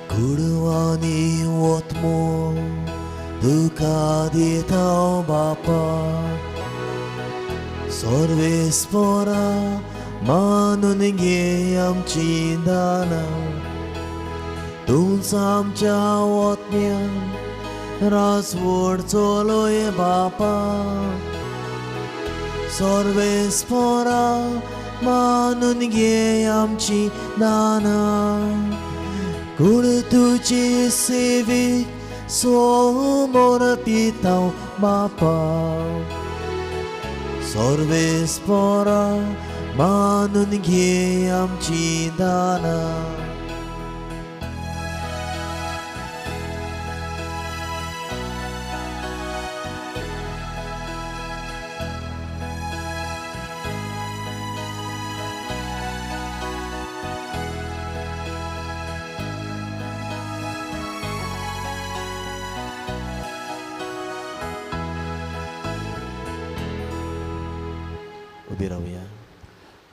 कुडवानी वतमो तुका दिता बापा सर्वेस्परा मानून घे आमची दानां तूंच आमच्या वतम्यान राजवड चलय बापा सर्वेस्परा मानून घे आमची दानां कूड तुजी सेवेक समर्पिता बापा सर्वेस्परा मानून घे आमची दानां.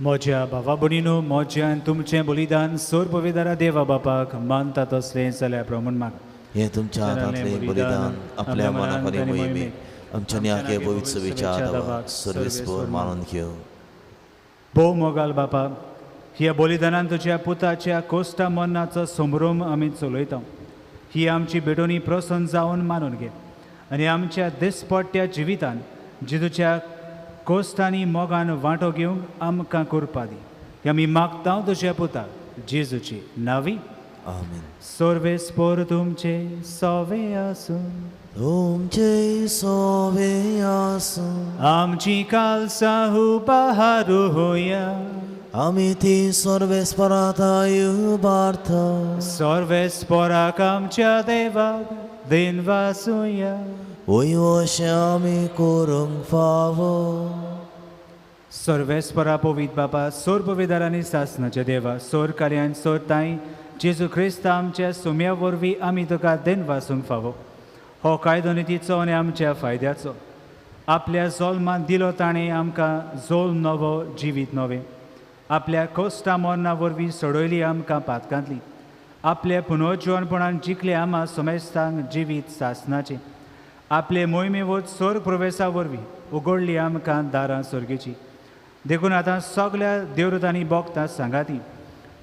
म्हज्या भावा भयणीनो, म्हज्यान तुमचें बलिदान सोर पविदारा देवा बापाक मानता तसलें जाल्यार प्रमाण माग. हें तुमच्या हातांतलें बलिदान आपल्या मनाक आनी मोहिमेक आमच्या न्याके पवित्र विचार सर्वेस्पर मानून घेव. भोव मोगाल बापा, ह्या बलिदानान तुज्या पुताच्या कोश्टा मरणाचो संभ्रम आमी चलयता. ही आमची भेटवणी प्रसन्न जावन मानून घे आनी आमच्या दिसपट्ट्या जिवितान जेजूच्या कोश्टांनी मोगान वांटो घेवंक आमकां करपा दी. आमी मागता तुज्या पुता जेजूची नावी. आमेन. सर्वेस्पर तुमचे सवे आसूं. तुमचे सवे आसूं. आमची कालसां उबारुया. आमी ती सर्वेस्परात उबारता. सर्वेस्पराक आमच्या देवाक दिनवासुया. वय अशें आमी करूंक फावो. सर्वेस्परा पवित बापा, सोर पविदारांनी सासनाच्या देवा, सोर कार्यान सोर ताई जेजू क्रिस्त आमच्या सुम्या वरवीं आमी तुका देन वासूंक फावो. हो कायदो नितीचो आनी आमच्या फायद्याचो. आपल्या जोल्मान दिलो ताणें आमकां जोल नवो जिवीत नवें. आपल्या कोश्टा मरणा वरवीं सोडयली आमकां पातकांतली. आपल्या पुनर्जिवनपणान जिखले आमा समेस्तांक जिवीत सासनाचें. आपले मोहिमेवत स्वर्ग प्रवेशा वरवीं उगडली आमकां दारां सर्गेची. देखून आतां सगळ्या देवरुतांनी बोगता सांगाती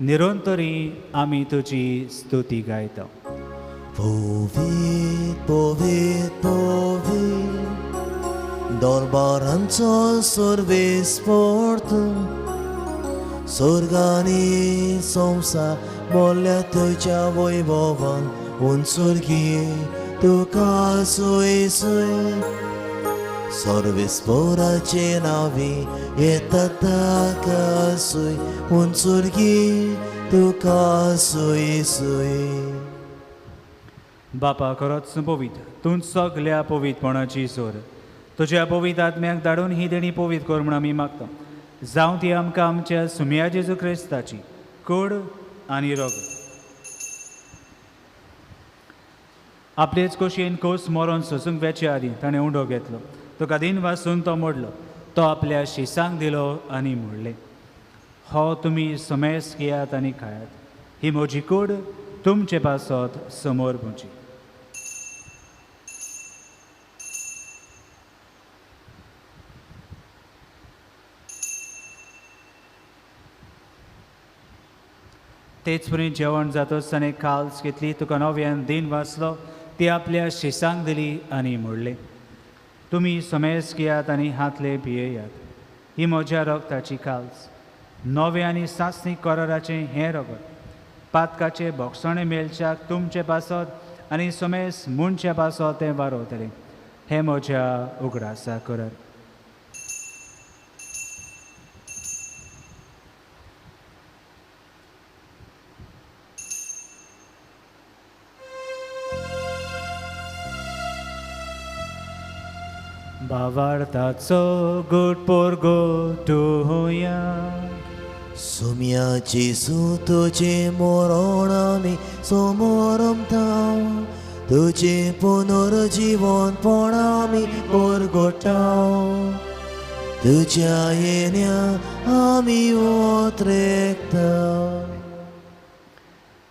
निरंतरी आमी तुजी स्तुती गायता. पवित पवित पवित दरबारांचो सर्वेस्पर तूं, स्वर्गानी संवसार बोल्ल्या तुज्या वैभवान उंचुर्गी तुका सोय सोय. सर्वेस्पराचे नांवी येता ताका सोय उंचुर्गी तुका सोय सोय. बापा खरोच पवित तूं सगल्या पवितपणाची सोर. तुज्या पवित आत्म्याक धाडून ही देणी पवित कर म्हूण आमी मागता. जावं ती आमकां आमच्या सुम्या जेजू क्रिस्ताची कूड आनी रगत. आपलेच कोशयेन कोस मरोन सोसूंक वेचे आदीं ताणें उंडो घेतलो, तुका दिन वासून तो मोडलो, तो आपल्या शिसांक दिलो आनी म्हणलें, हो तुमी समेस घेयात आनी खायात, ही म्हजी कूड तुमचे पासत समोर पुची. तेच परी जेवण जातच ताणें काल्स घेतली, तुका नव्यान दिन वाचलो, ती आपल्या शिसांक दिली आनी म्हणलें, तुमी समेस घेयात आनी हातले पियेयात, ही म्हज्या रगताची काल्स, नवें आनी सासणीक कराराचें हें रगत पातकाचें भोगसणें मेळच्याक तुमचे पासत आनी समेस मनच्या पासत तें वारवतलें. हें म्हज्या उगडासा करार. भावार्थाचो गुट पोरगोटुया. सुम्या जेजू तुजें मरण आमी समोरमता, तुजें पुनर्जिवनपण आमी परगोटा, तुज्या येण्या आमी ओत्रेकता.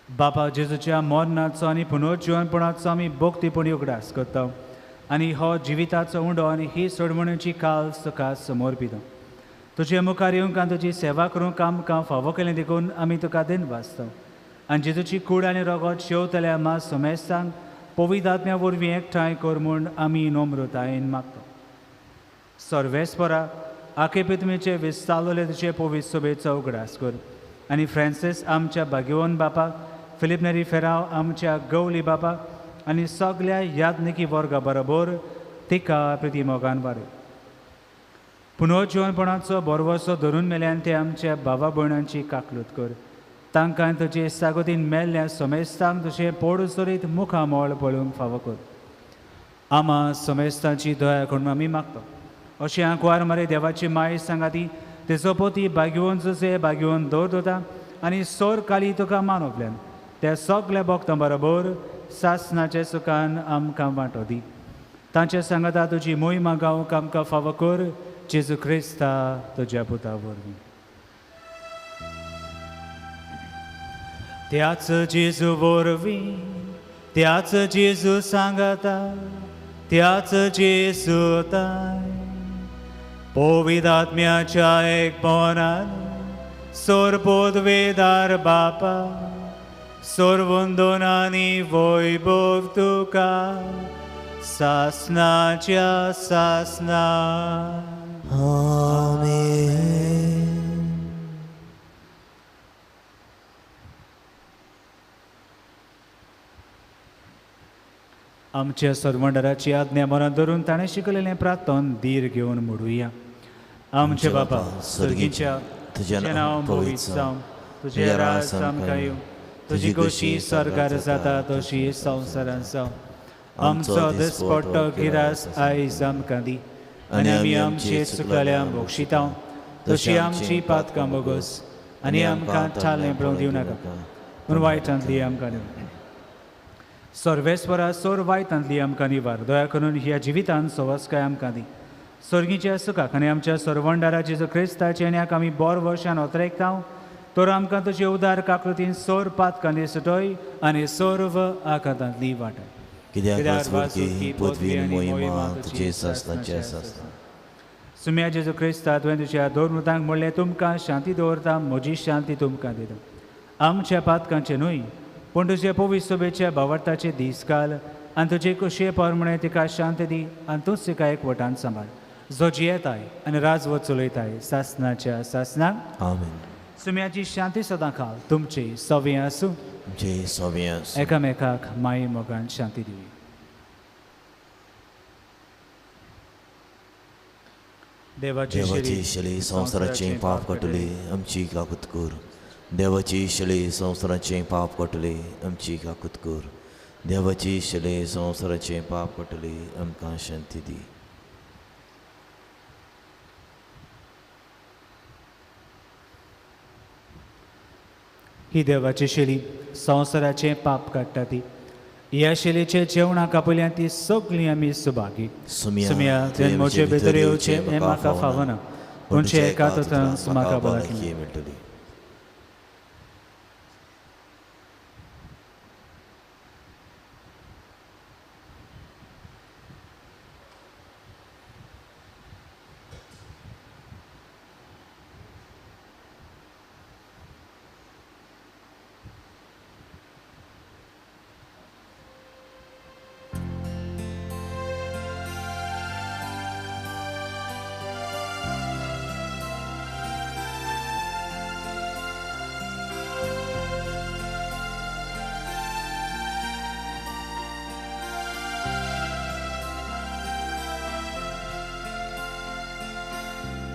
बापा जेजूच्या मरणाचो आनी पुनर्जिवनपणाचो आमी भक्तीपणी उगडास करता आनी हो जिविताचो उंडो आनी ही सोडवणेची काल तुका समर्पिता. तुजे मुखार येवंक आनी तुजी सेवा करूंक आमकां फावो केलें देखून आमी तुका दिन वाचता. आनी जेजूची कूड आनी रगत शेवतल्या मा समेस्तांक पवित्र आत्म्या वरवीं एकठांय कर म्हूण आमी नम्रतायेन मागता. सर्वेस्परा आखे पितमीचे विस्तावले तुजे पवित्र सभेचो उगडास कर आनी फ्रांसीस आमच्या भाग्यवन बापा, फिलीप नेरी फेराव आमच्या गवली बापा आनी सगल्या याज्ञिकी वर्गा बरोबर तिका प्रिती मोगान वाडय. पुनर्जिवनपणाचो भरवसो धरून मेल्यान ते आमच्या भावा भयणांची काकलूत कर. तांकां तुजे सागोतीन मेल्ल्या समेस्तांक तुजें पोड सरीत मुखामळ पळोवंक फावो कर. आमा समेस्तांची दया करून आमी मागता. अशें आंकवार मरे देवाची माय सांगाती तेजो पोती भाग्यवन जुजे भाग्यवन दवर दवरता आनी सोर काली तुका मानवल्यान त्या सगल्या भक्तां बरोबर सासनाचे सुखान आमकां वांटो दी. तांचे सांगाता तुजी मोहिमा गावंक आमकां फावो कर जेजू क्रिस्ता तुज्या पुता वरवीं. त्याच जेजू वरवीं, त्याच जेजू सांगाता, त्याच जेजू ताय पवित्र आत्म्याच्या एकपणान सोरपोदवेदार बापा, सोरवंदन आनी वैभव तुका सासनाच्या सासना. आमेन. आमच्या सर्वंडराची आज्ञा मनात धरून ताणें शिकयलेलें प्रार्थन धीर घेवन मोडुया. आमचे बापा सर्गीच्या, तुजें नांव पवित्र जावं, तुजें राज आमकां येवं, तुजी खोशी स्वर्गार जाता तशी संवसारांत जावं. आमचो दिसपट्टो गिरास आयज आमकां दी आनी आमी आमचे चुकलेल्या बक्षिता तशी आमची पातकां बोगस आनी आमकां थालें पळोवंक दिवं नाका पूण वायटांतली आमकां निवार. सर्वेस्वरा सोर वायटांतली आमकां निवार. दया करून ह्या जिवितान सवस्काय आमकां दी. सर्गीच्या सुखाक आनी आमच्या सर्वंडारा जेजू क्रिस्ताचे आनी आमी बोर वर्षान ओतरेकता तर आमकां तुजे उदार काकृतीन सोर पातकांनी सुटय आनी सर्व आकांतांतली वाटय. कित्याक पदवी मोहिमा तुजे सासणाची आसा. सुम्या जेजू क्रिस्ता तुवें तुज्या दोन मृतांक म्हणलें तुमकां शांती दवरता म्हजी शांती तुमकां दिता. आमच्या पातकांचे न्हय पूण तुजे पवित्र सभेच्या भावार्थाचे दीस घाल आनी तुजे कुशे प्रमाणे तिका शांती दी आनी तूंच तिका एक वटान सांबाळ जो जियेताय आनी राजवट चलयताय सासणाच्या सासणाक. आमेन. सुम्याची शांती सदां खाल तुमचे सवे आसूं. तुमचे सवे आसूं. एकामेकाक माये मोगान शांती दिवया. देवाची शली संवसाराचें पाप काडटली आमची काकूत कर. देवाची शली संवसाराचें पाप काडटली आमची काकूत कर. देवाची शली संवसाराचें पाप काडटली आमकां शांती दी. ही देवाची शैली संवसाराचें पाप काडटा ती. ह्या शैलीचे जेवणाक आपल्या ती सगळीं आमी सुभागी. सुम्या तुवें म्हजे भितर येवचें हें म्हाका फावना पूण एका तोतांत म्हाका भलायकी मेळटली.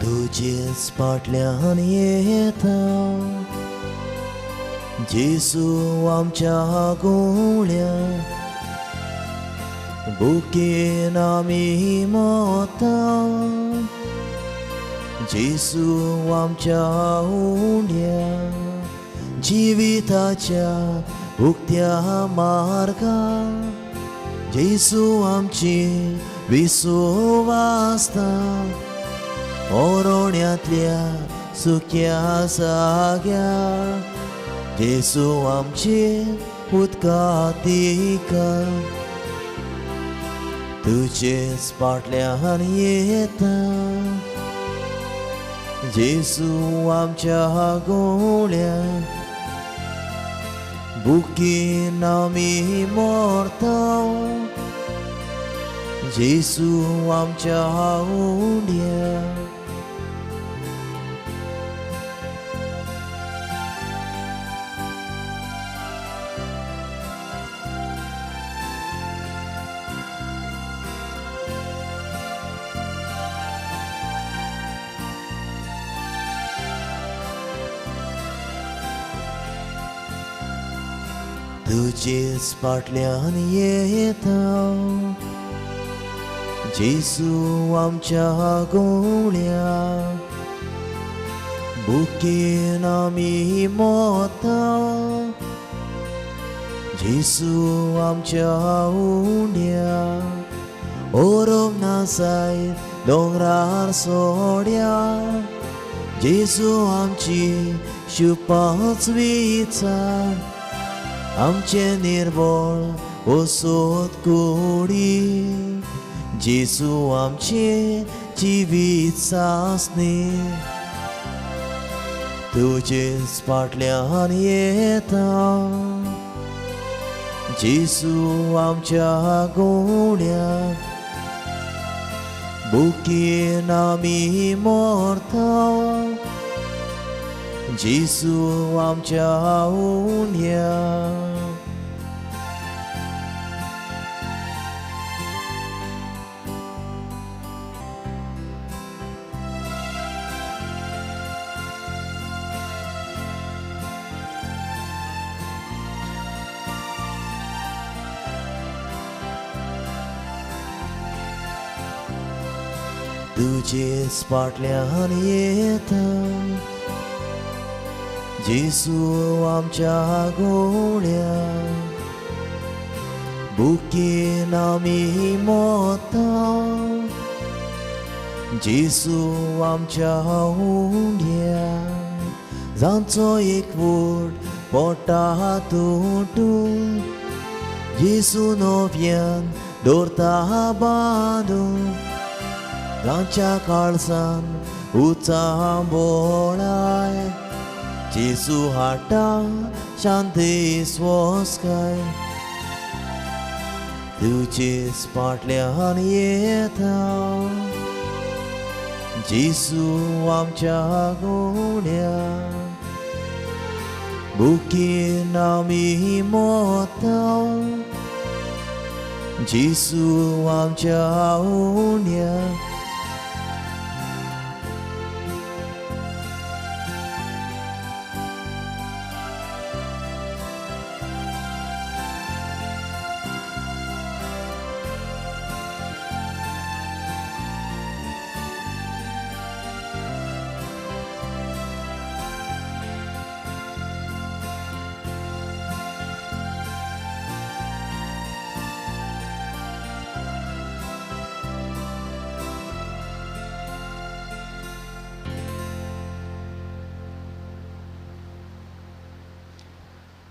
तुजेच फाटल्यान येता जेजू आमच्या गुळ्या बुकेन आमी मोता जेजू आमच्या उंड्या जिविताच्या उक्त्या मार्गा जेजू आमची विसवासता ओरोण्यांतल्या सुक्या जाग्या जेजू आमचे उदका तिका. तुजेच फाटल्यान येता जेजू आमच्या गुळ्या बुकेन आमी मोरता जेजू आमच्या उंड्या. तुजेच फाटल्यान येता जेजू आमच्या गुळ्या बुकेन आमी मोता जेजू आमच्या उंड्या ओरोम नासाय दोंगरार सोड्या जेजू आमची शिवपाच विचार आमचें निर्बळ ओसोत कुडी जेजू आमचें जिवीत सासणी. तुजेच फाटल्यान येता जेजू आमच्या गुण्या बुकेन आमी मोरता जेजू आमच्या उंड्या. तुजेच फाटल्यान येता जेजू आमच्या गोळ्या बुकेन आमी मोता जेजू आमच्या उंड्या जांचो एक वोट पोटा तुटून जेजू नव्यान दवरता बांदून जांच्या काळसान उचां बोळाय जेजू हाडटा शांती स्वस्काय तुजेच फाटल्यान येता जेजू आमच्या गोड्या बुकेन आमी मोता जेजू आमच्या उण्या.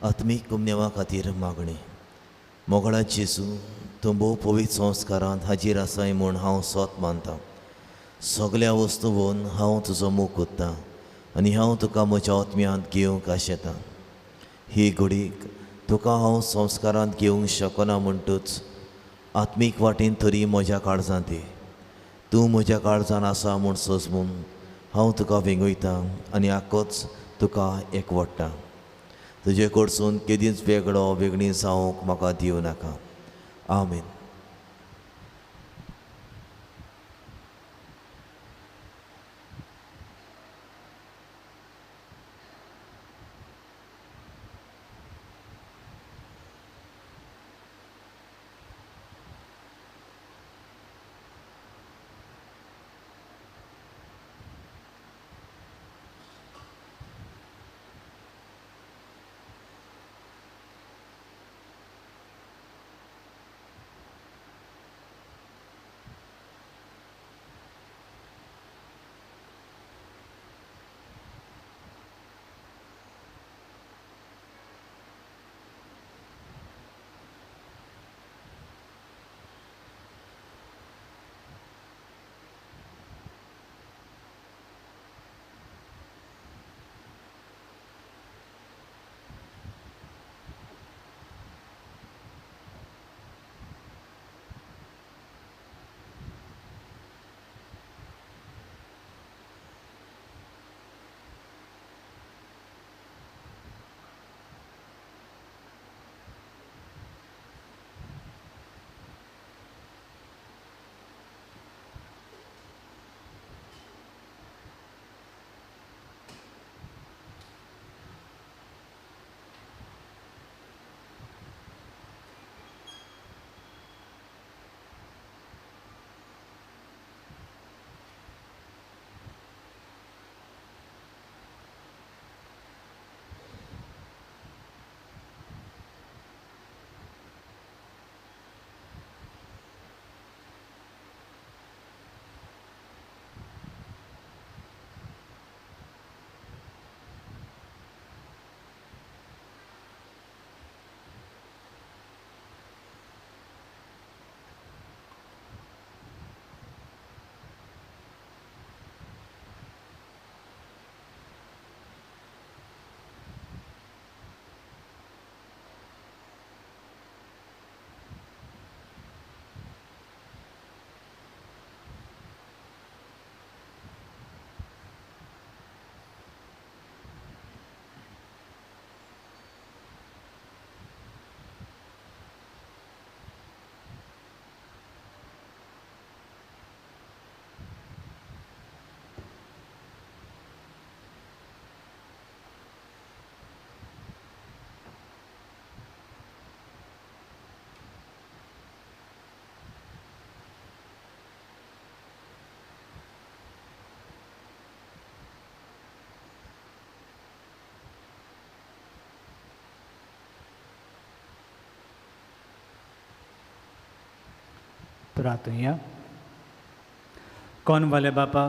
आत्मीक कुमनेवा खातीर मागणी. मोगळा जेजू, तूं भोव पवित्र संस्कारांत हाजीर आसाय म्हूण हांव सोत मानतां. सगल्या वस्तून हांव तुजो मोग कोत्तां आनी हांव तुका म्हज्या आत्म्यांत घेवंक आशेतां. ही घडीक तुका हांव संस्कारांत घेवंक शकना म्हणटूच आत्मीक वाटेन तरी म्हज्या काळजांत ये. तूं म्हज्या काळजान आसा म्हूण सोजमून हांव तुका वेंगयतां आनी आकोच तुका एकवडटां. तुजे कडसून केदींच वेगळो वेगळी जावंक म्हाका दिवं नाका. आमेन. प्रार्थुया. कोनवाले बापा,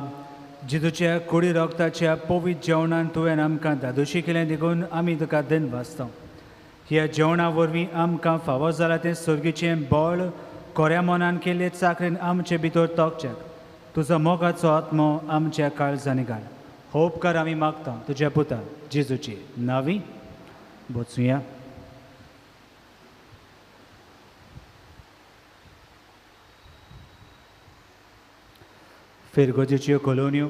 जेजूच्या कुडी रोगताच्या पवित्र जेवणान तुवें आमकां दादोशी केलें देखून आमी तुका धन्यवाद. ह्या जेवणा वरवीं आमकां फावो जालां तें सर्गीचें बळ कोऱ्या मनान केल्ले चाकरेन आमचे भितर तोखच्याक तुजो मोगाचो आत्मो आमच्या काळजांनी घाल. हो उपकार आमी मागता तुज्या पुता जेजूची नावी. बोचुया. फिरगोजेच्यो कॉलोन्यो.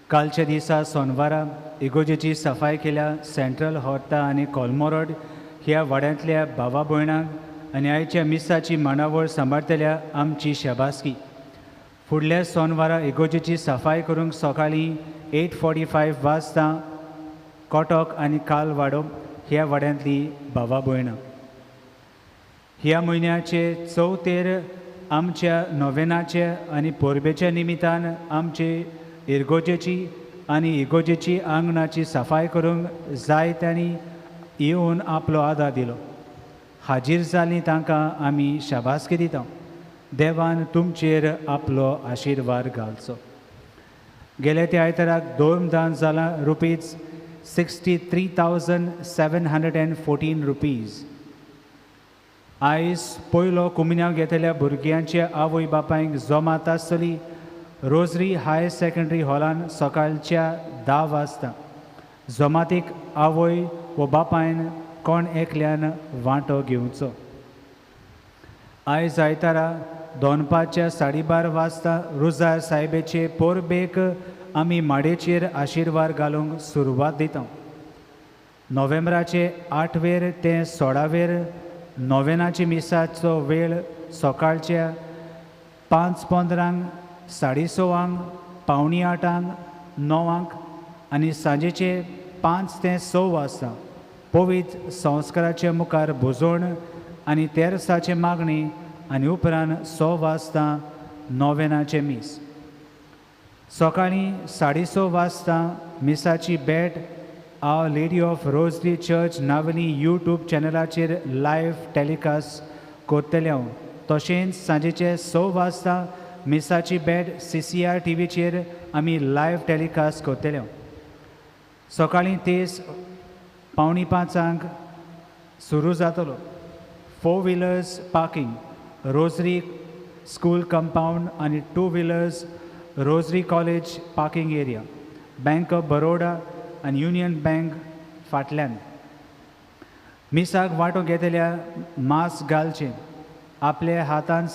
कालच्या दिसा सोनवारा इगोजेची सफाय केल्या सेंट्रल हॉर्ता आनी कोलमोरोड ह्या वाड्यांतल्या भावा भयणांक आनी आयच्या मिसाची मांडावळ सांबाळटल्या आमची शाबासकी. फुडल्या सोनवारा इगोजेची सफाय करूंक सकाळीं 8:45 वाजता कटक आनी कालवाडो ह्या वाड्यांतली भावा भयणां. ह्या म्हयन्याचे चवथेर आमच्या नोवेनाचे आनी परबेच्या निमितान आमचे इगोजेची आनी इगोजेची आंगणाची सफाय करूंक जाय तांणी येवन आपलो आदार दिलो. हाजीर जालीं तांकां आमी शाबासकी दिता. देवान तुमचेर आपलो आशिर्वाद घालचो. गेल्या त्या आयताराक दोन दान जालां ₹63,714 रुपीज. आयज पयलो कुमिन्यांव घेतल्या भुरग्यांच्या आवय बापायक जमात आसतली रोजरी हायर सेकंडरी हॉलान सकाळच्या 10 वाजता. जमातीक आवय व बापायन कोण एकल्यान वांटो घेवचो. आयज आयतारा दनपारच्या 12:30 वाजता रोजार साहेबेचे पोरबेक आमी माडयेचेर आशिर्वाद घालूंक सुरवात दिता. नोव्हेंबराचे 8वेर ते 16वेर नोवेनाची मिसाचो वेळ सकाळच्या 5:15, 6:30, 7:45, 9 आनी सांजेचे 5 ते 6 वाजता पवित्र संस्काराचे मुखार भोजवण आनी तेरसाचे मागणी आनी उपरांत 6 वाजता नोवेनाचे मीस. सकाळीं 6:30 वाजता मिसाची भेट Our Lady of Rosary Church Navelim YouTube चॅनलाचेर लायव्ह टेलिकास्ट करतले हांव. तशेंच सांजेचे 6 वाजता मिसाची भेट CCR टीव्हीचेर आमी लायव्ह टेलिकास्ट करतले हांव. सकाळीं 4:45 सुरू जातलो. 4 wheelers parking Rosary school compound आनी 2 wheelers Rosary college parking area, Bank of Baroda आनी युनियन बँक फाटल्यान. मिसाक वांटो घेतल्या मास्क घालचें, आपले हातान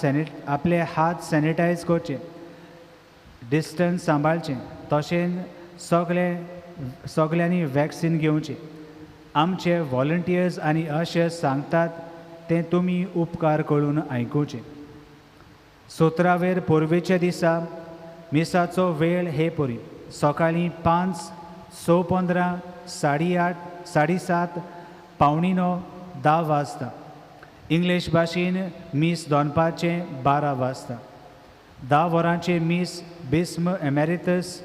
आपले हात सॅनिटायज करचे, डिस्टन्स सांबाळचें, तशेंच सगळ्यांनी वॅक्सिन घेवचें. आमचे व्हॉलंटियर्स आनी अशे सांगतात तें तुमी उपकार करून आयकुचें. 17वेर पोरवेच्या दिसा मिसाचो वेळ हे परी सकाळीं 5, 6:15, 8:30, 7:30, 8:45, 10 वाजता. इंग्लीश भाशेन मीस दनपारचें 12 वाजता. 10 वरांचें मीस बिस्म एमेरितस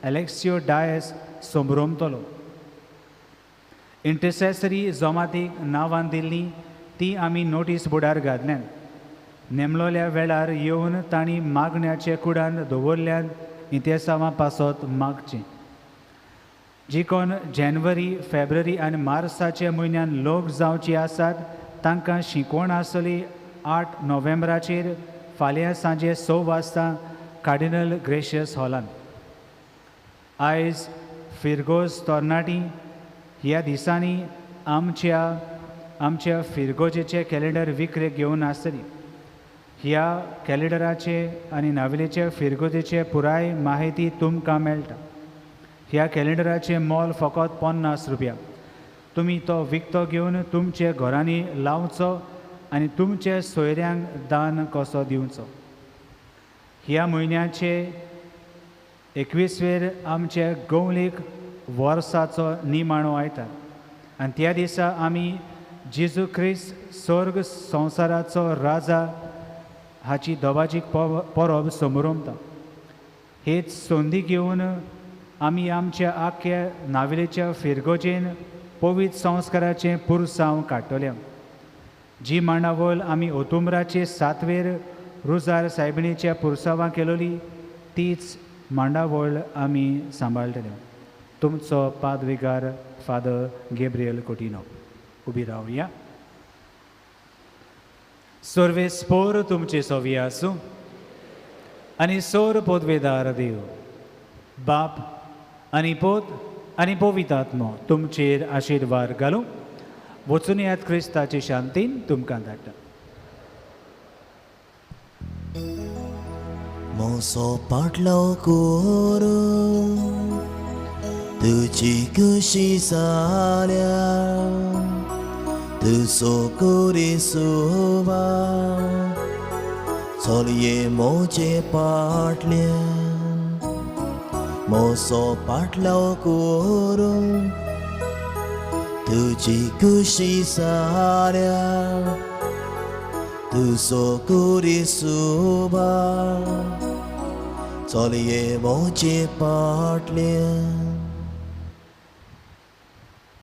एलेक्सियो डायस संभ्रमतलो. इंटरसेसरी जमातीक नांवान दिल्ली ती आमी नोटीस बोर्डार घातल्यान. नेमलोल्या वेळार येवन तांणी मागण्याचे कुडान दवरल्यान इतिहासां पासत मागचें. जी कोण जानेवारी, फेब्रुवारी आनी मार्साच्या म्हयन्यान लोक जावची आसात तांकां शिकवण आसतली 8 नोव्हेंबराचेर फाल्यां सांजे 6 वाजता कार्डिनल ग्रेशियस हॉलान. आयज फिरगोज तरणाटी ह्या दिसांनी आमच्या फिरगोजेचे कॅलेंडर विक्रेक घेवन आसतली. ह्या कॅलेंडराचे आनी नावेलेचे फिरगोजेचे पुराय माहिती तुमकां मेळटा. ह्या कॅलेंडराचें मोल फकत 50 रुपया. तुमी तो विकतो घेवन तुमचे घरांनी लावचो आनी तुमचे सोयऱ्यांक दान कसो दिवचो. ह्या म्हयन्याचे 21वेर आमचे गवलीक वर्साचो निमाणो आयता आनी त्या दिसा आमी जेजू क्रिस्त स्वर्ग संवसाराचो राजा हाची दबाजीक परब समरमता. हेच संदी घेवन आमी आमच्या आख्या नावेलेच्या फिरगोजेन पवित्र संस्काराचें पुरसांव काडटले. जी मांडावळ आमी ओतुम्राचे 7वेर रुजार सायबिणीच्या पुरसावां केलोली तीच मांडावळ आमी सांबाळटले. तुमचो पादविगार फादर गेब्रियल कोटिनो. उबी रावया. सर्वेस्पोर तुमचे सोवी आसूं आनी सोर पोदवेदार देव बाप आनी पोत आनी पवित्र तुमचेर आशिर्वाद घालूं. वचून यात क्रिस्ताची शांतीन तुमकां धाडटा. मोसो पाटलो करून तुजी खुशी जाल्या तुजो कुरी सुवा चलये मोजे पाटल्यान मोसो पाटलो करून तुजी खुशी जाल्या तुजो कुरी सुवा चलये मोजे पाटल्यान.